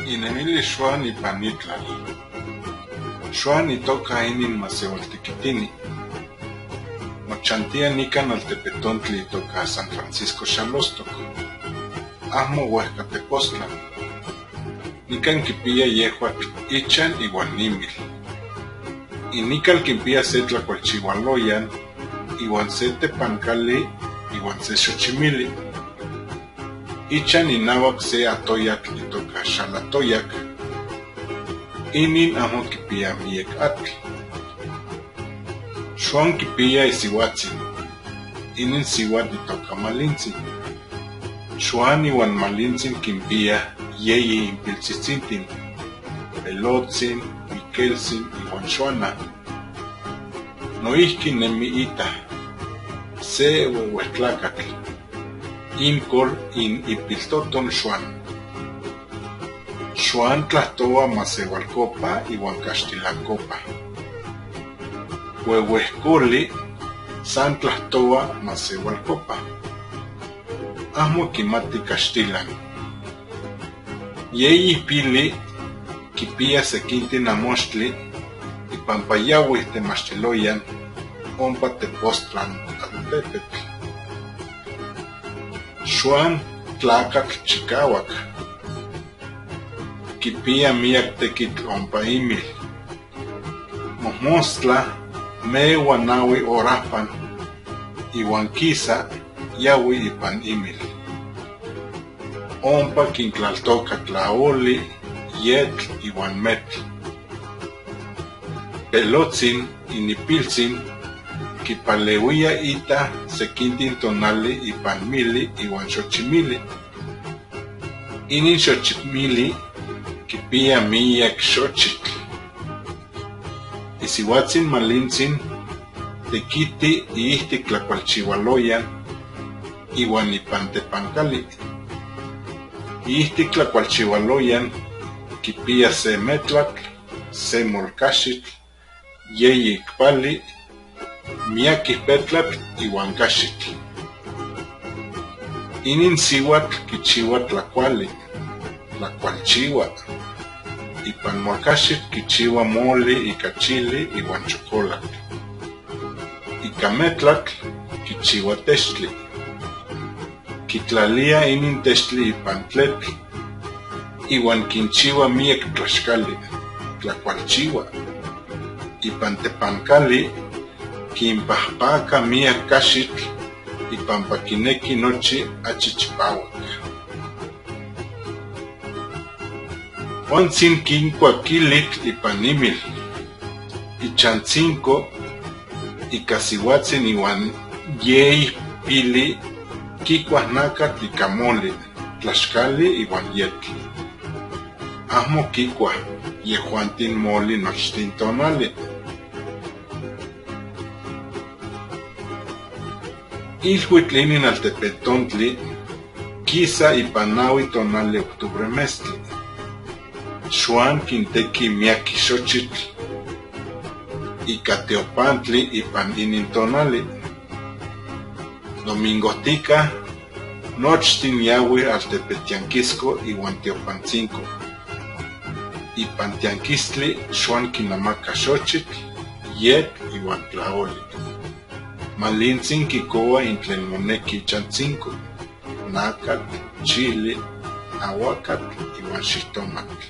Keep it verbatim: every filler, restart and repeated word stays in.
Inemilis Xuan ipan Itlal. Xuan itoka inin masewaltekitini. Mochantia nikan altepetontli itoka San Francisco Xalostok, ahmo uehka tepostlan. Nikan kipia yehuatl ichan ihuan imil. Inikal kinpia se tlakualchihualoyan ihuan se tepankali ihuan se xochimili. Ichan inahuak se atoyakl itoka Xalatoyak. Inin ahmo kipia miyek atl. Xuan kipia isihuatsin. Inin sihuatl itoka Malintsin. Xuan ihuan Malintsin kinpia yeyi impiltsitsintin: Pelotsin, Mikelsin ihuan Xuana. Noijki nemi ita, se ueuetlakatl, Imkol in ipiltoton Xuan. Xuan tlahtoua masewalkopa ihuan kaxtilankopa. Ueuekoli san tlahtoua masewalkopa. Ahmo kimati kaxtilan. Yeyi pili kipia sekintin amostli, ipan pa yaui temashtiloyan ompa tepostlan altepetl. Xuan tlakatl chikauak. Kipia miyak tekitl ompa imil. Mohmostla mehua nahui orahpan ihuan kisa yaui ipan imil. Ompa kinklaltoka tlaoli, yetl ihuan metl. Pelotsin, inipiltsin, kipalehuia ita sekintin tonali ipan mili ihuan xochimili. Inin xochimili kipia miyak xochitl. Isihuatsin Malintsin tekiti iihtik tlakualchihualoyan ihuan ipan tepankali. Iihtik tlakualchihualoyan kipia se metlatl, se molkaxitl, yeyi kpali, miyaki petlatl ihuan kaxitl. Inin sihuatl kichihua tlakuali, tlakualchihua. Ipan molkaxitl kichihua moli ika chili ihuan chokolatl. Ika metlatl kichihua teshtli. Kitlalia inin teshtli ipan tletl ihuan kinchihua miyak tlaxkali, tlakualchihua. Ipan tepankali kinpahpaka miyak kaxitl ipan pa kineki nochi achi chipahuak. Huantsin kinkua kilitl ipan imil. Ichan tzinko ika sihuatsin ihuan yei pili kikua nakatl ika moli, tlaxkali ihuan yetl. Ahmo kikua yehuantin moli nochtin tonali. Ilhuitl inin altepetontli kisa ipan nahui tonali octubre mestli. Xuan kinteki miyak xochitl ika tiopantli ipan inin tonali. Domingohtika nochtin yahui altepe tiankisko ihuan tiopantzinko. Ipan tiankistli Xuan kinamaka xochitl, yetl ihuan tlaoli. Malintzin kikoua in tlen moneki ichan tzinko: nakatl, chili, ahuakatl ihuan xitomatl.